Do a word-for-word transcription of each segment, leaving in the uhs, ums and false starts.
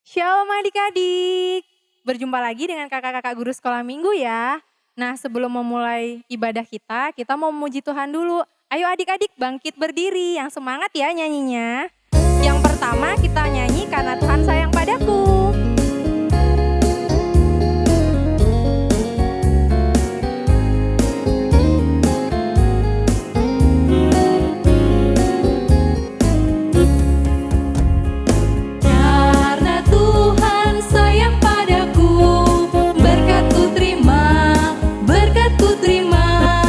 Shalom adik-adik. Berjumpa lagi dengan kakak-kakak guru sekolah minggu ya. Nah, sebelum memulai ibadah kita, kita mau memuji Tuhan dulu. Ayo adik-adik bangkit berdiri, yang semangat ya nyanyinya. Yang pertama kita nyanyi Karena Tuhan Sayang Padaku. Karena Tuhan sayang padaku, berkat ku terima, berkat ku terima.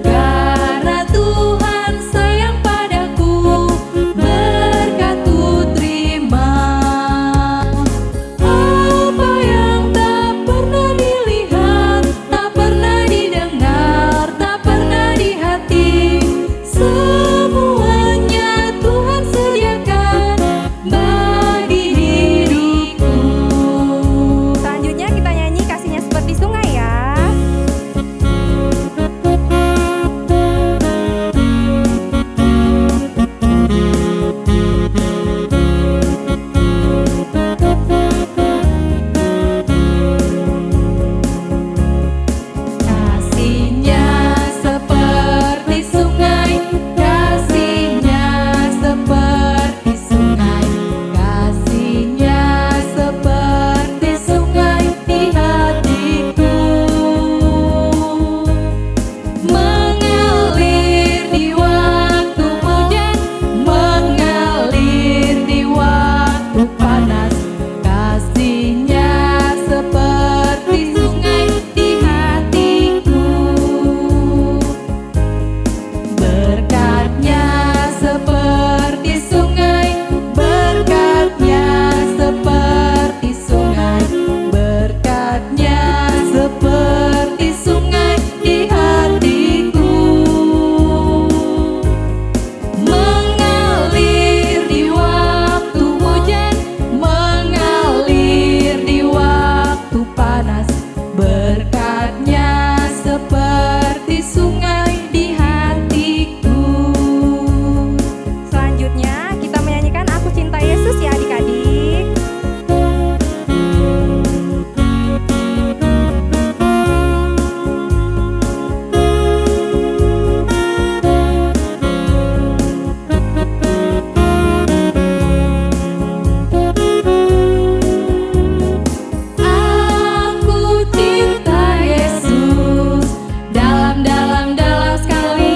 Karena Tuhan sayang padaku, berkat ku terima. Apa yang tak pernah dilihat, tak pernah didengar, tak pernah di hati, semuanya Tuhan sediakan bagi hidupku. Selanjutnya kita nyanyi Kasihnya Seperti Sungai ya. Kasihnya seperti sungai, kasihnya seperti sungai, kasihnya seperti sungai di hatiku. Mengalir di waktu hujan, mengalir di waktu panas, kasihnya seperti sungai di hatiku. Berkatnya seperti sungai, berkatnya seperti sungai, berkatnya seperti sungai di hatiku. Mengalir di waktu hujan, mengalir di waktu panas, berkatnya seperti sungai di hatiku. Selanjutnya, kita menyanyikan Aku Cinta Yesus ya, adik-adik. Aku cinta Yesus, dalam, dalam, dalam sekali.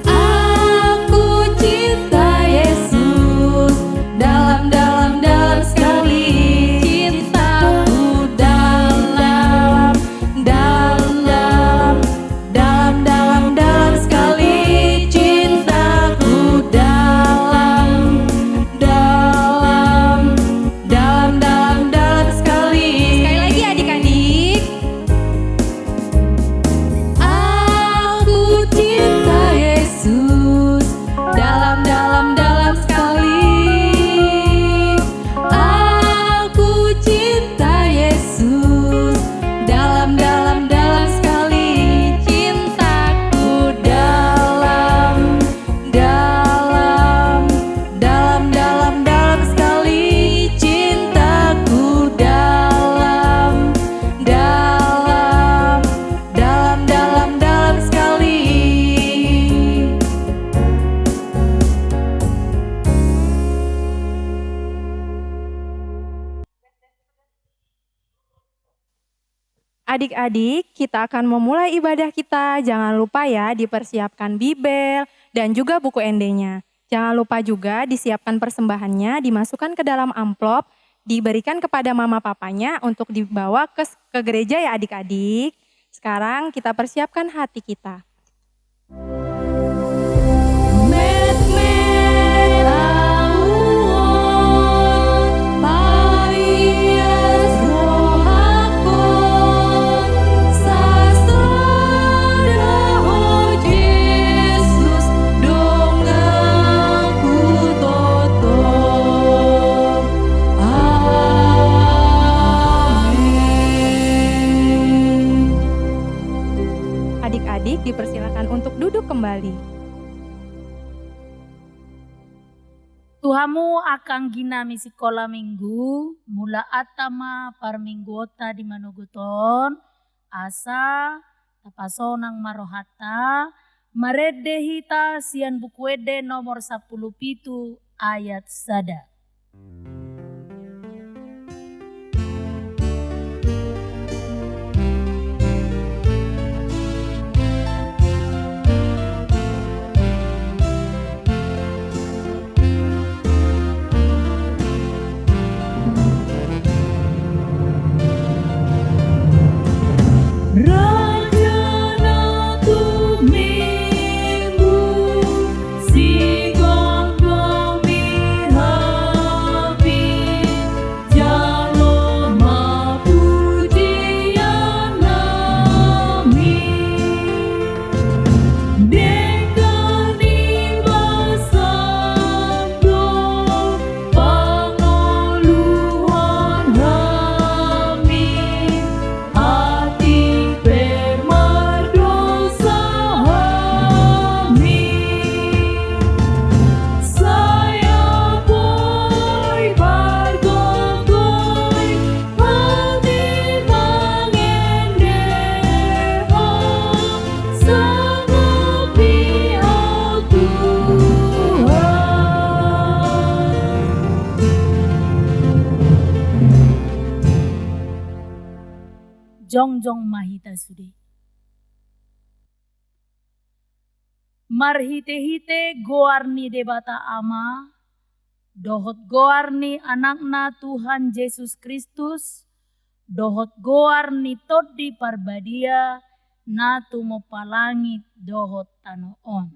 Aku cinta Yesus, dalam, dalam, dalam sekali. Cintaku dalam, dalam, dalam, dalam, dalam, dalam sekali. Cintaku dalam, dalam, dalam, dalam, dalam sekali. Sekali lagi, adik-adik. Aku cinta Yesus, dalam, dalam, dalam sekali. Aku cinta Yesus, dalam, dalam, dalam sekali. Cintaku dalam, dalam, dalam, dalam, dalam sekali. Cintaku dalam, dalam, dalam, dalam, dalam sekali. Adik-adik, kita akan memulai ibadah kita. Jangan lupa ya, dipersiapkan Bibel dan juga buku endenya. Jangan lupa juga disiapkan persembahannya, dimasukkan ke dalam amplop, diberikan kepada mama papanya untuk dibawa ke, ke gereja ya, adik-adik. Sekarang kita persiapkan hati kita. Adik-adik dipersilakan untuk duduk kembali. Tu hamu angka anggi nami sikola minggu, mulaanta ma parmingguonta di manogot on, asa tapasonang ma rohanta, marende hita sian Buku Ende nomor sampulu pitu ayat sada. Raja na tumimbo, sigomgomi hami, jalo ma pujian nami. Denggan i basam do pangoluhon hami, atik pe mardosa hami. Sai apoi pargogoi hami mangendehon, sangapi Ho Tuhan. Jongjong ma hita sude. Marhitehite goar ni Debata Ama, dohot goar ni Anakna Tuhan Jesus Kristus, dohot goar ni Tondi Parbadia na tumompa langit dohot tano on.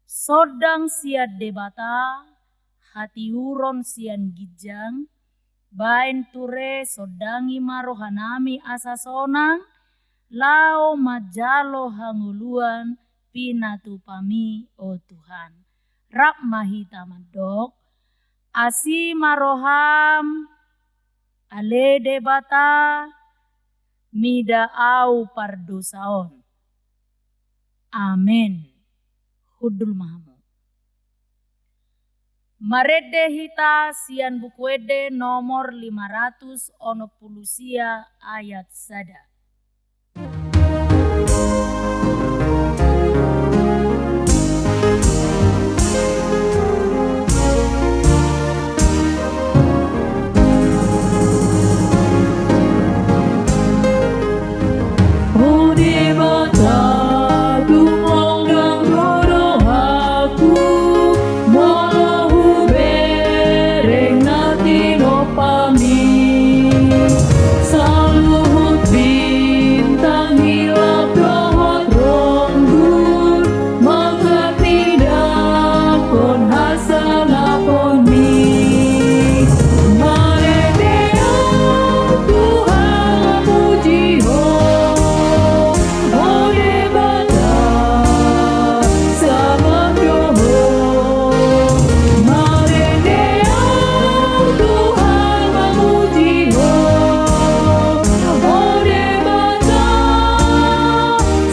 Sondang sian Debata, hatiuron sian ginjang, baen ture sondangi ma rohanami asa sonang, laho manjalo hangoluan pinatupami, o Tuhan. Rap ma hita mandok, asi ma roham, ale Debata, mida ahu pardosa on. Amen. Hundul ma hamu. Marende hita sian Buku Ende nomor lima ratus onom pulu sia ayat sada. O Debata, tumonggang do rohangku, molo hubereng na tinompami. Saluhut bintang hilap dohot ronggur, manghatindanghon hasanaponmi. Marende ahu Tuhan mamuji Ho, o Debata, sangap do Ho. Marende ahu Tuhan mamuji Ho, o Debata,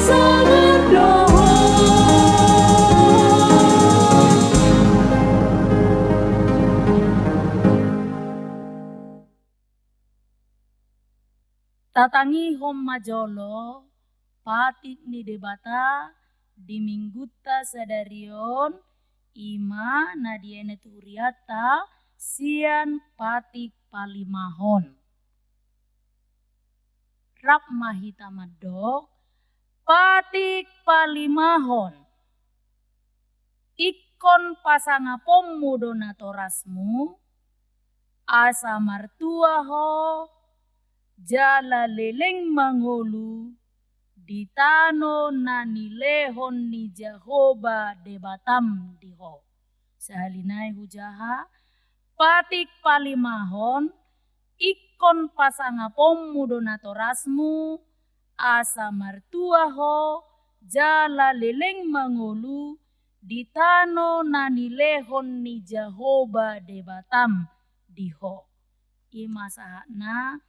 sangap do Ho. Tatangihon ma jolo patik ni Debata di minggunta sadari on, i ma na dienet hurianta sian patik palimahon. Rap ma hita mandok, patik palimahon. Ingkon pasangaponmu do natorasmu, asa martua ho, jala leleng mangolu di tano na nilehon ni Jahowa Debatam di ho. Sahali nai hujaha, patik palimahon, ingkon pasangaponmu do natorasmu, asa martua ho, jala leleng mangolu di tano na nilehon ni Jahowa Debatam di ho. I ma sahatna,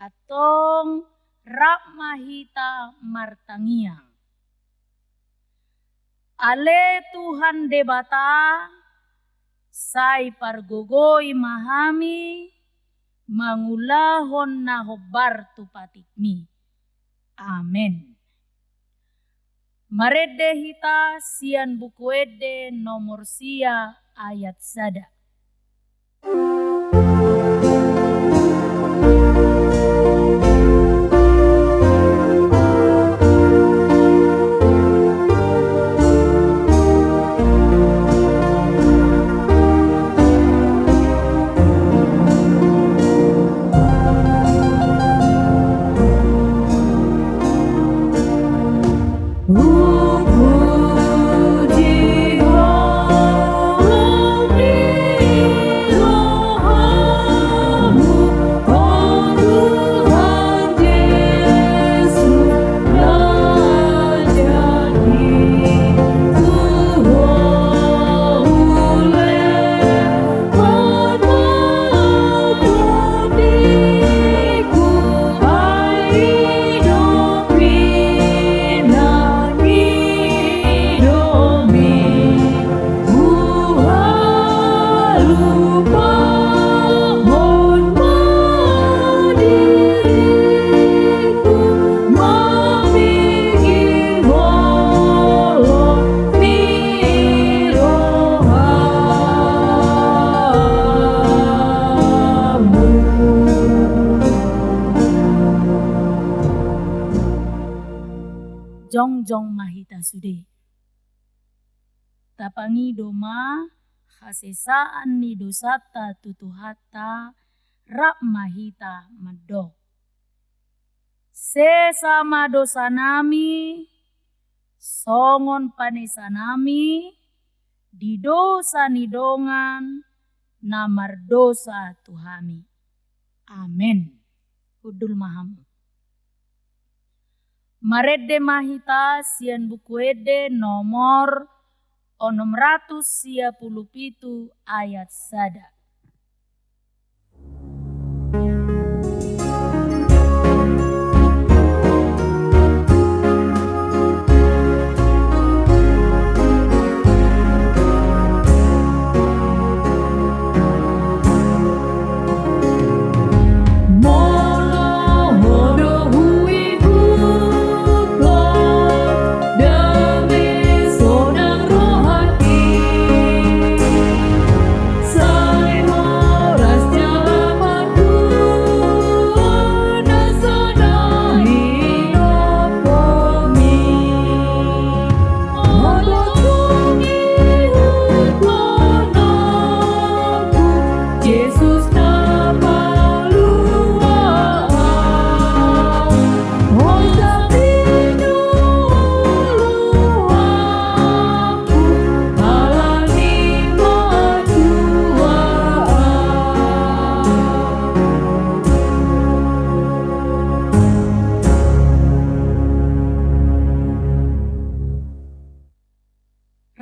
antong rap ma hita martangiang. Ale Tuhan Debata, Sai pargogoi ma hami mangulahon na hombar tu patikmi. Amen. Marende hita sian Buku Ende nomor sia ayat sada. Jongjong ma hita sude. Tapangido ma hasesaan ni dosanta tu Tuhanta, rap ma hita mandok. Sesa ma dosanami, songon panesanami di dosa ni dongan na mardosa tu hami. Amen. Hundul ma hamu. Marende ma hita sian Buku Ende nomor onom ratus sia pulu pitu ayat sada.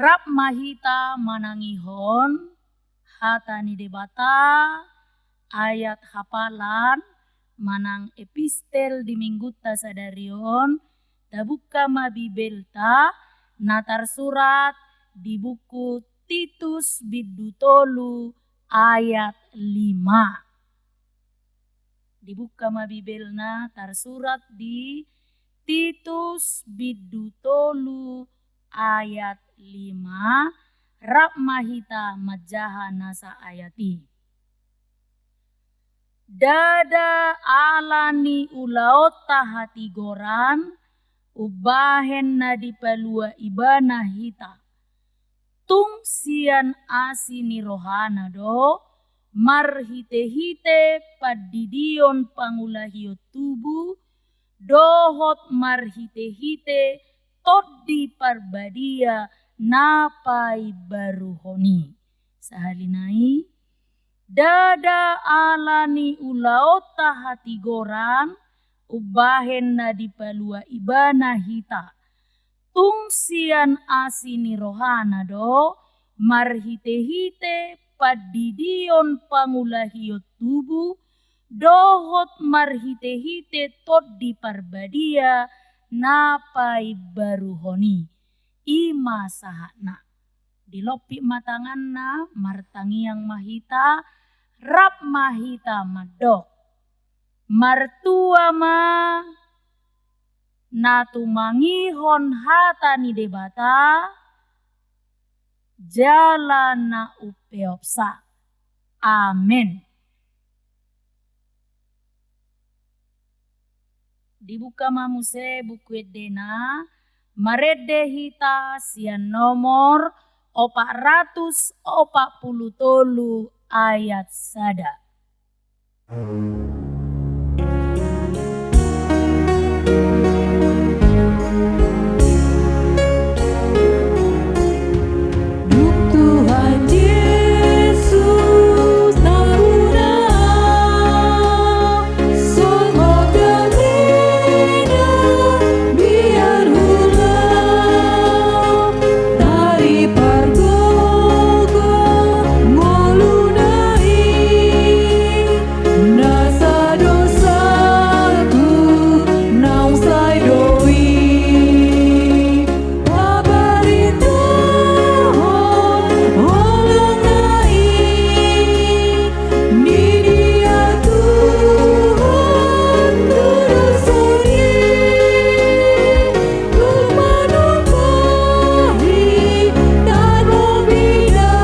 Rap ma hita manangihon hata ni Debata, ayat hafalan manang epistel di minggunta sadari on. Tabuka ma Bibelta na tarsurat di buku Titus bindu tolu ayat lima. Dibuka ma Bibelna tarsurat di Titus bindu tolu ayat lima, rap ma hita manjaha nasa ayat i. Ndada ala ni ulaonta hatigoran, umbahen na dipalua Ibana hita. Tung sian asi ni rohana do, marhite-hite pandidion pangulahion tubu, dohot marhite-hite Tondi Parbadia na paimbaruhon i. Sahali nai, ndada ala ni ulaonta hatigoran, umbahen na dipalua Ibana hita. Tung sian asi ni rohana do, marhite-hite pandidion pangulahion tubu, dohot marhite-hite Tondi Parbadia na paimbaruhon i. I ma sahatna. Dilompit ma tanganna, martangiang ma hita, rap ma hita mandok. Martua ma na tumangihon hata ni Debata, jala na umpeopsa. Amen. Dibuka ma muse buku endena, marende hita sian nomor opat ratus opat pulu tolu ayat sada. Dung Tuhan Jesus tarunang, songon dagingna biar hula, taripargogo ngoluna i. Na sadosa tu naung sai do i pabaritaon holongna i. Ni dia Tuhan tu dosa i, tu manumpahi tano bida.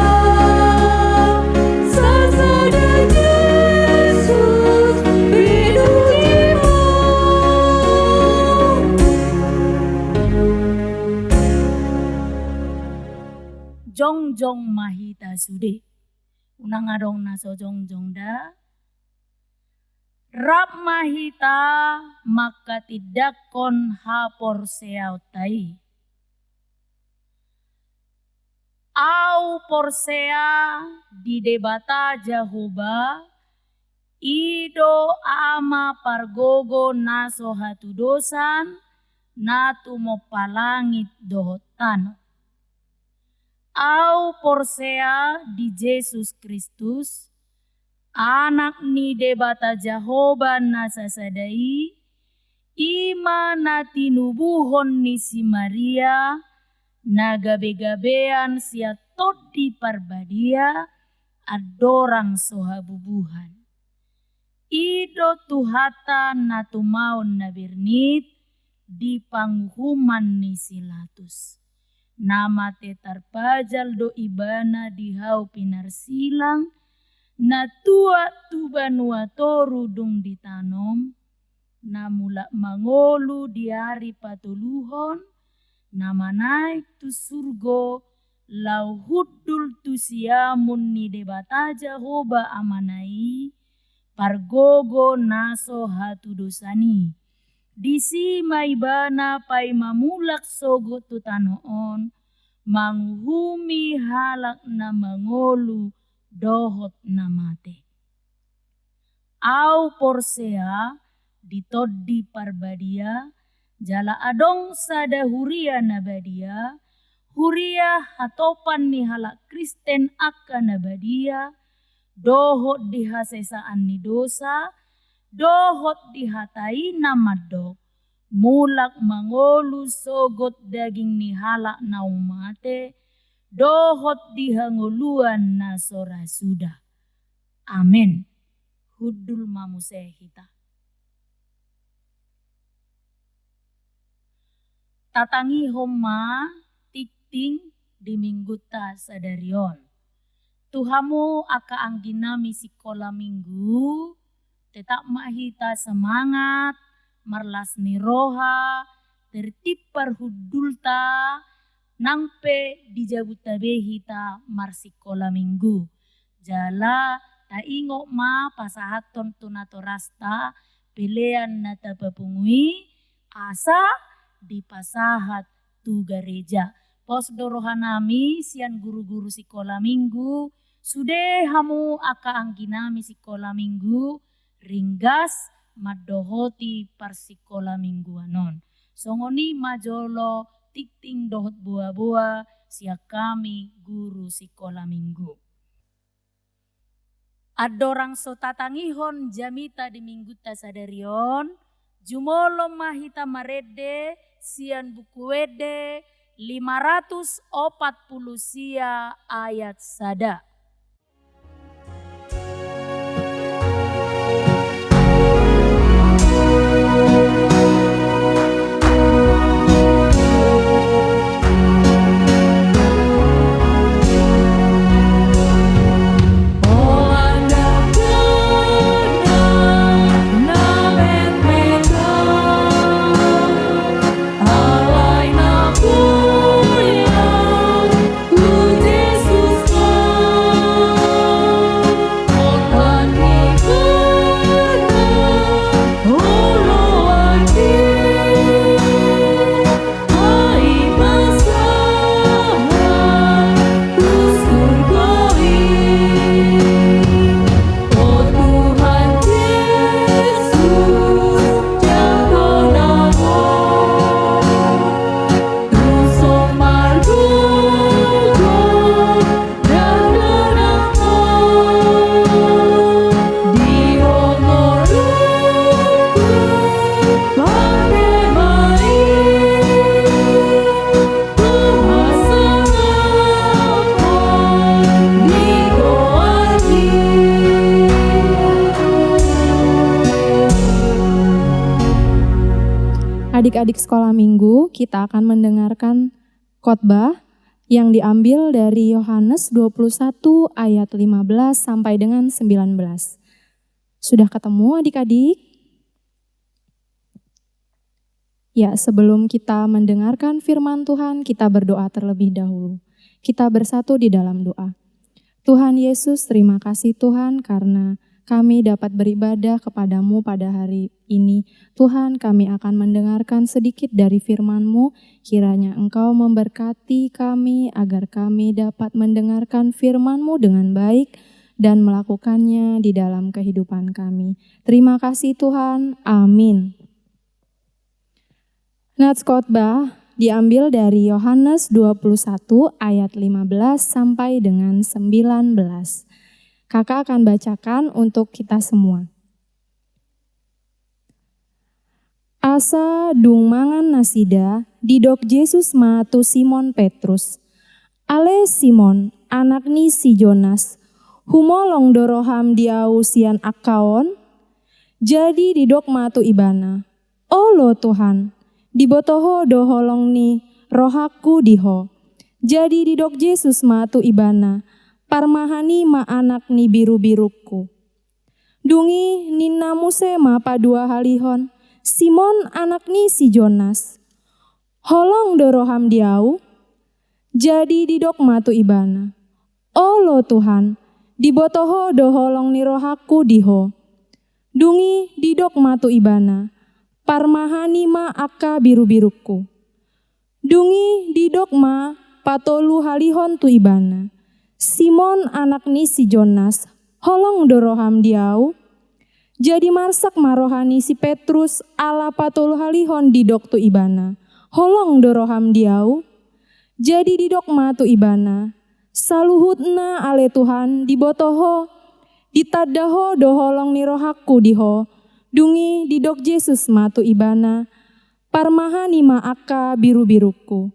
Sasada Jesus pinujima. Jongjong ma hita sude. Unang adong na so jongjong da. Rap ma hita manghatindanghon haporseaonta i. Ahu porsea di Debata Jahowa, i do Ama pargogo na so hatudosan, na tumompa langit dohot tano. Ahu porsea di Jesus Kristus, Anak ni Debata Jahowa na sasada i, i ma na tinubuhon ni si Maria, na gabegabean sian Tondi Parbadia, andorang so habubuhan. I do Tuhanta na tumaon na bernit di panguhuman ni si Latus. Na mate tarpajal do Ibana di hau pinarsilang, na tuat tu banua toru dung ditanom, na mulak mangolu di ari patoluhon, na manaek tu surgo, laho hundul tu siamun ni Debata Jahowa Amana i, pargogo na so hatudosan i. Disi ma Ibana paima mulak sogot tu tano on, manguhumi halak na mangolu dohot na mate. Ahu porsea di Tondi Parbadia, jala adong sada huria na badia, huria hatopan ni halak Kristen angka na badia, dohot di hasesaan ni dosa, dohot di hata i na mandok, mulak mangolu sogot daging ni halak naung mate, dohot di hangoluan na so ra suda. Amen. Hundul ma muse hita. Tatangihon ma tingting di Minggunta sadari on. Tu hamu angka angginami sikola Minggu, tetap ma hita semangat, marlas ni roha, tertib parhundulta, nang pe di jabunta be hita marsikola Minggu. Jala taingot ma pasahathon tu natorasta pelean na tapapungu i, asa dipasahat tu gareja. Pos do rohanami sian guru-guru sikola Minggu, sude hamu angka angginami sikola Minggu, ringgas mandohoti parsikola Mingguan on. Songon i ma jolo tingting dohot boa-boa sian hami guru sikola Minggu. Andorang so tatangihon jamita di Minggunta sadari on, jumolo ma hita marende sian Buku Ende lima ratus opat pulu sia ayat sada. Adik-adik sekolah minggu, kita akan mendengarkan khotbah yang diambil dari Yohanes dua puluh satu ayat lima belas sampai dengan sembilan belas. Sudah ketemu, adik-adik? Ya, sebelum kita mendengarkan firman Tuhan, kita berdoa terlebih dahulu. Kita bersatu di dalam doa. Tuhan Yesus, terima kasih Tuhan karena kami dapat beribadah kepada-Mu pada hari ini. Tuhan, kami akan mendengarkan sedikit dari firman-Mu. Kiranya Engkau memberkati kami agar kami dapat mendengarkan firman-Mu dengan baik dan melakukannya di dalam kehidupan kami. Terima kasih Tuhan. Amin. Nats khotbah diambil dari Yohanes dua puluh satu ayat lima belas sampai dengan sembilan belas. Kakak akan bacakan untuk kita semua. Asa dung mangan nasida, didok Jesus ma tu Simon Petrus: Ale Simon, anak ni si Jonas, humolong do roham di Ahu sian angka on? Jadi didok ma tu ibana: Olo Tuhan, diboto Ho do holong ni rohangku di Ho. Jadi didok Jesus ma tu ibana: Parmahani ma anak ni birubirungku. Dung i ninna muse ma paduahalihon: Simon, anak ni si Jonas, holong do roham di Ahu? Jadi didok ma tu ibana: Olo Tuhan, diboto Ho do holong ni rohangku di Ho. Dung i didok ma tu ibana: Parmahani ma angka birubirungku. Dung i didok ma patoluhalihon tu ibana: Simon, anak ni si Jonas, holong do roham di Ahu? Jadi marsak ma roha ni si Petrus ala patoluhalihon didok tu ibana: Holong do roham di Ahu? Jadi didok ma tu ibana: Saluhutna ale Tuhan diboto Ho, ditanda Ho do holong ni rohangku di Ho. Dung i didok Jesus ma tu ibana: Parmahani ma angka birubirungku.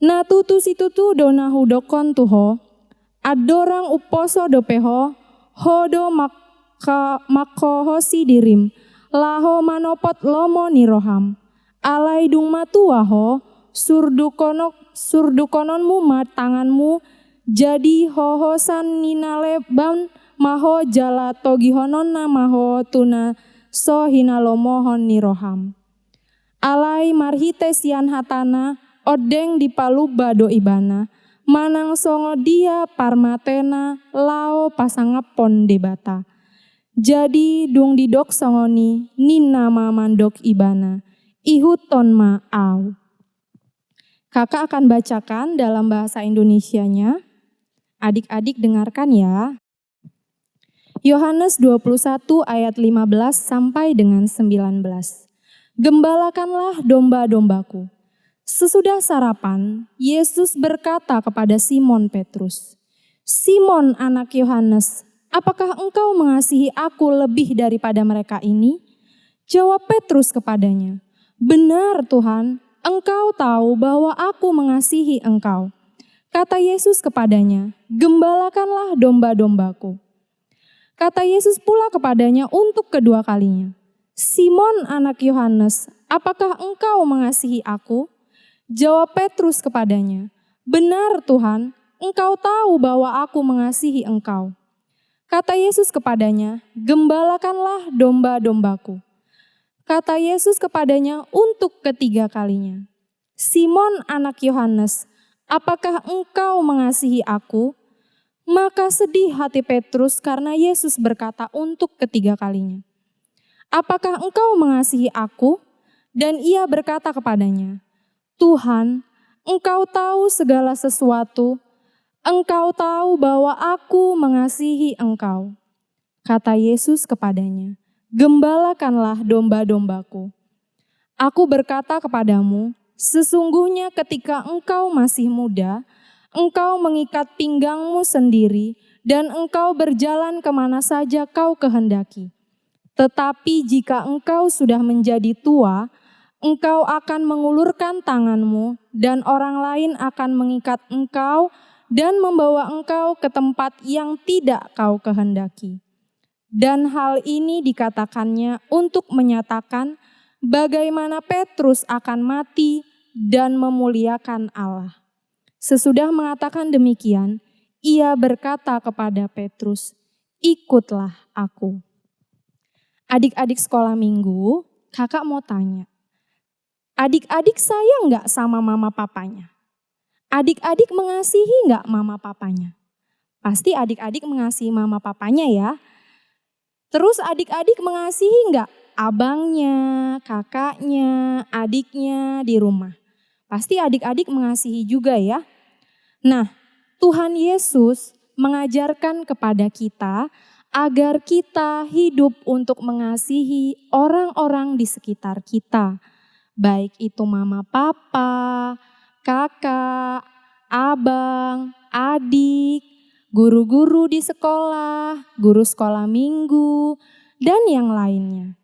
Na tutu situtu do na hudokkon tu ho: Andorang umposo dope ho, ho do mangka-, mangkohosi dirim, laho manopot lomo ni roham. Alai dung matua ho, surdukono-, surdukononmu ma tanganmu, jadi hohosan ni na leban ma ho jala togihononna ma ho tu na so hinalomohon ni roham. Alai marhite sian hatana, ondeng dipalumba do ibana, manang songon dia parmatena laho pasangaphon Debata. Jadi dung didok songon i, ninna ma mandok ibana: Ihuthon ma ahu. Kakak akan bacakan dalam bahasa Indonesianya. Adik-adik dengarkan ya. Yohanes dua puluh satu ayat lima belas sampai dengan sembilan belas. Gembalakanlah domba-dombaku. Sesudah sarapan, Yesus berkata kepada Simon Petrus: Simon anak Yohanes, apakah engkau mengasihi Aku lebih daripada mereka ini? Jawab Petrus kepadanya: Benar, Tuhan, Engkau tahu bahwa Aku mengasihi engkau." Kata Yesus kepadanya, "Gembalakanlah domba-dombaku." Kata Yesus pula kepadanya untuk kedua kalinya, "Simon anak Yohanes, apakah engkau mengasihi Aku?" Jawab Petrus kepadanya, "Benar, Tuhan, Engkau tahu bahwa Aku mengasihi Engkau." Kata Yesus kepadanya, "Gembalakanlah domba-dombaku." Kata Yesus kepadanya untuk ketiga kalinya, "Simon anak Yohanes, apakah engkau mengasihi Aku?" Maka sedih hati Petrus karena Yesus berkata untuk ketiga kalinya, "Apakah engkau mengasihi Aku?" Dan ia berkata kepadanya, "Tuhan, Engkau tahu segala sesuatu, Engkau tahu bahwa Aku mengasihi Engkau." Kata Yesus kepadanya, "Gembalakanlah domba-dombaku." "Aku berkata kepadamu, sesungguhnya ketika engkau masih muda, engkau mengikat pinggangmu sendiri dan engkau berjalan kemana saja kau kehendaki. Tetapi jika engkau sudah menjadi tua, engkau akan mengulurkan tanganmu dan orang lain akan mengikat engkau dan membawa engkau ke tempat yang tidak kau kehendaki." Dan hal ini dikatakannya untuk menyatakan bagaimana Petrus akan mati dan memuliakan Allah. Sesudah mengatakan demikian, ia berkata kepada Petrus, "Ikutlah Aku." Adik-adik sekolah minggu, kakak mau tanya, adik-adik sayang nggak sama mama papanya? Adik-adik mengasihi nggak mama papanya? Pasti adik-adik mengasihi mama papanya ya. Terus adik-adik mengasihi nggak abangnya, kakaknya, adiknya di rumah? Pasti adik-adik mengasihi juga ya. Nah, Tuhan Yesus mengajarkan kepada kita agar kita hidup untuk mengasihi orang-orang di sekitar kita. Baik itu mama papa, kakak, abang, adik, guru-guru di sekolah, guru sekolah minggu, dan yang lainnya.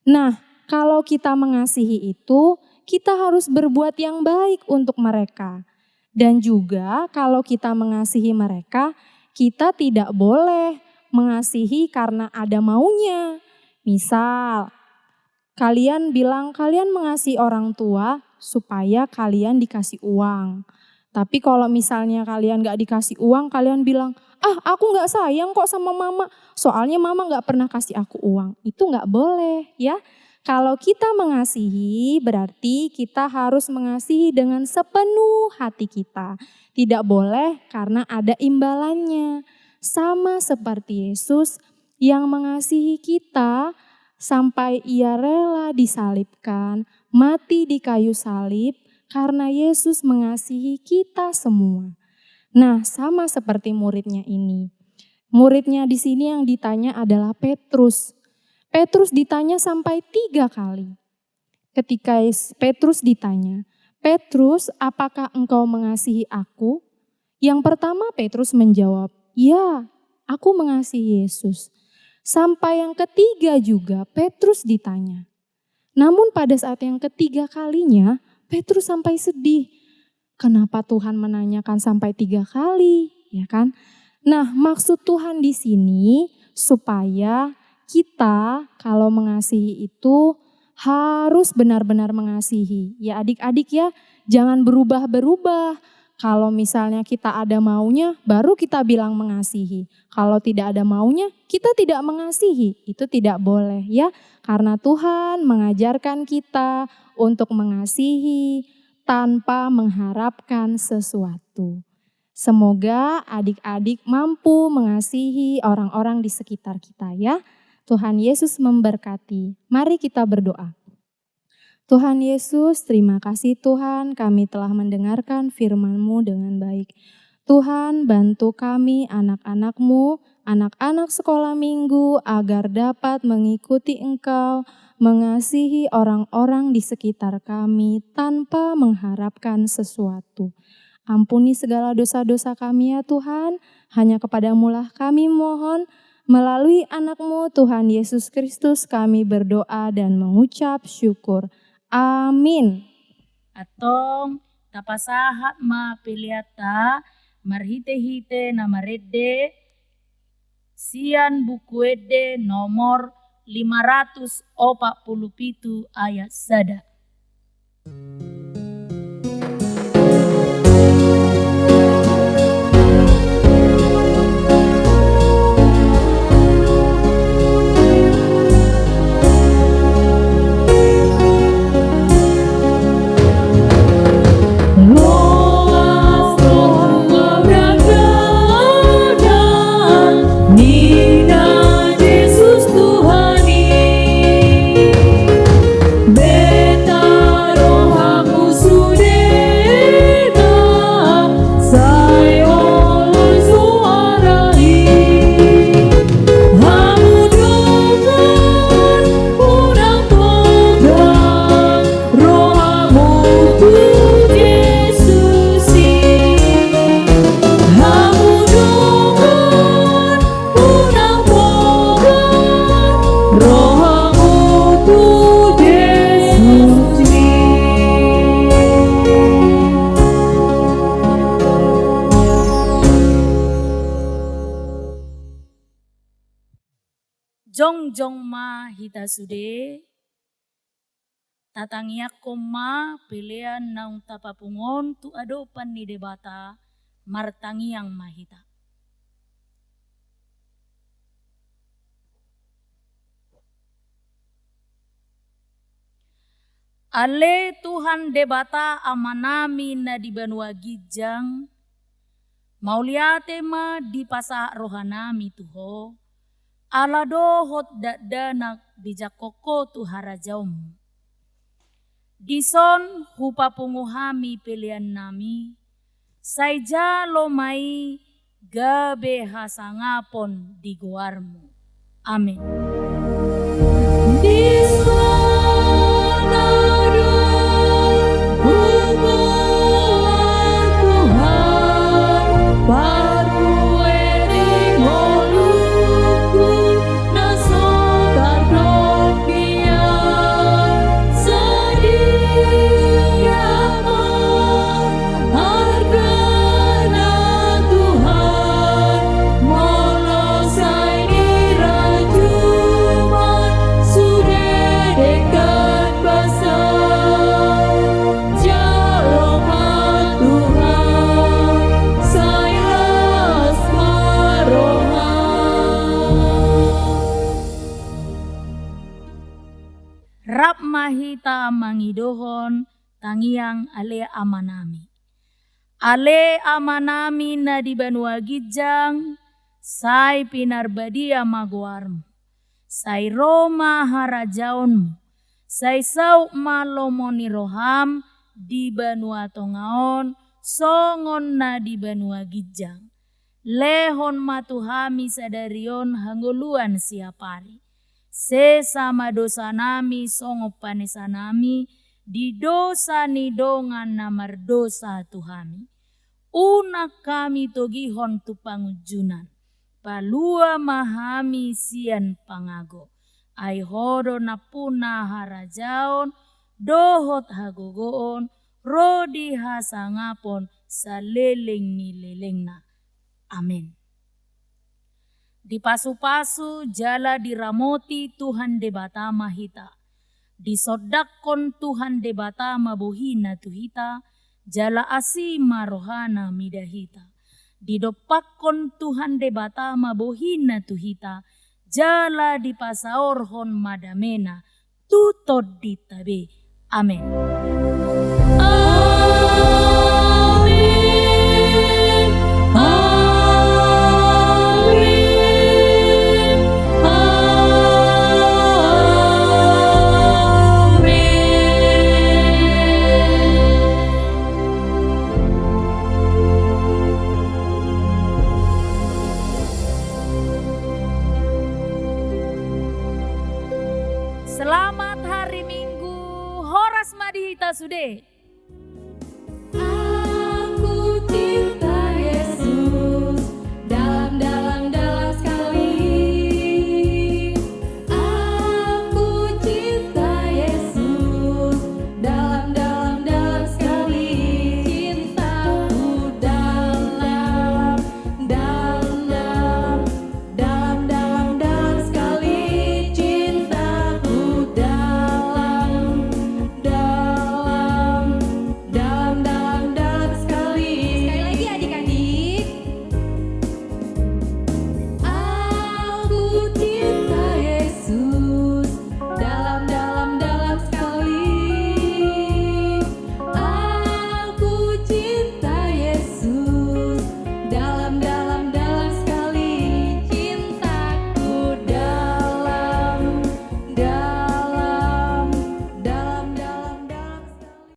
Nah, kalau kita mengasihi itu, kita harus berbuat yang baik untuk mereka. Dan juga kalau kita mengasihi mereka, kita tidak boleh mengasihi karena ada maunya. Misal, kalian bilang kalian mengasihi orang tua supaya kalian dikasih uang. Tapi kalau misalnya kalian nggak dikasih uang, kalian bilang, "Ah, aku nggak sayang kok sama mama, soalnya mama nggak pernah kasih aku uang." Itu nggak boleh, ya. Kalau kita mengasihi, berarti kita harus mengasihi dengan sepenuh hati kita. Tidak boleh karena ada imbalannya. Sama seperti Yesus yang mengasihi kita sampai Ia rela disalibkan, mati di kayu salib, karena Yesus mengasihi kita semua. Nah, sama seperti muridnya ini. Muridnya di sini yang ditanya adalah Petrus. Petrus ditanya sampai tiga kali. Ketika Yes-, Petrus ditanya, "Petrus, apakah engkau mengasihi Aku?" Yang pertama Petrus menjawab, "Ya, aku mengasihi Yesus." Sampai yang ketiga juga Petrus ditanya. Namun pada saat yang ketiga kalinya, Petrus sampai sedih. Kenapa Tuhan menanyakan sampai tiga kali, ya kan? Nah, maksud Tuhan di sini supaya kita kalau mengasihi itu harus benar-benar mengasihi. Ya adik-adik ya, jangan berubah-berubah. Kalau misalnya kita ada maunya, baru kita bilang mengasihi. Kalau tidak ada maunya, kita tidak mengasihi. Itu tidak boleh ya. Karena Tuhan mengajarkan kita untuk mengasihi tanpa mengharapkan sesuatu. Semoga adik-adik mampu mengasihi orang-orang di sekitar kita ya. Tuhan Yesus memberkati. Mari kita berdoa. Tuhan Yesus, terima kasih Tuhan, kami telah mendengarkan firman-Mu dengan baik. Tuhan, bantu kami, anak-anak-Mu, anak-anak sekolah minggu, agar dapat mengikuti Engkau, mengasihi orang-orang di sekitar kami tanpa mengharapkan sesuatu. Ampuni segala dosa-dosa kami ya Tuhan, hanya kepada-Mulah kami mohon, melalui Anak-Mu Tuhan Yesus Kristus kami berdoa dan mengucap syukur. Amin. Antong tapasahat ma peleanta marhite-hite na marende sian Buku Ende nomor lima ratus opat pulu pitu ayat sada. Loas do huabrangganan, ninna Jesus Tuhan i. Beta rohangku sudena, sai oloi soara i. Hamu dongan, unang pogang rohamu tu Jesus i. Hamu dongan, unang pogang rohamu tu Jesus i. Jongjong ma hita sude. Tatangiangkon ma pelean naung tapapungu on tu adopan ni Debata. Martangiang ma hita. Ale Tuhan Debata Amanami na di banua ginjang, mauliate ma dipasahat rohanami tu Ho, ala dohot dakdanak dijangkon Ho tu harajaonMu. Dison hupapungu hami peleannami, sai jalo ma i gabe hasangapon di goarMu. Amen. Dison na do hupungu Tuhan, paruhai ngolungku na so tardok. Rap ma hita mangidohon tangiang Ale Amanami. Ale Amanami na di banua ginjang, sai pinarbadia ma goarMu. Sai ro ma harajaonMu. Sai saut ma lomo ni rohaM di banua tonga on, songon na di banua ginjang. Lehon ma tu hami sadari on hangoluan siapari. Sesa ma dosanami songon panesanami di dosa ni dongan na mardosa tu hami. Unang hami togihon tu pangunjunan. Palua ma hami sian pangago. Ai Ho do nampuna harajaon, dohot hagogoon, ro di hasangapon saleleng ni lelengna. Amen. Dipasu-pasu jala diramoti Tuhan Debata ma hita. Disondangkon Tuhan Debata ma bohina tu hita, jala asi ma rohana mida hita. Didompakkon Tuhan Debata ma bohina tu hita, jala dipasaorhon ma damena tu tondinta be. Amen. Amen. Amen. Amen. Selamat hari Minggu, horas ma di hita sude.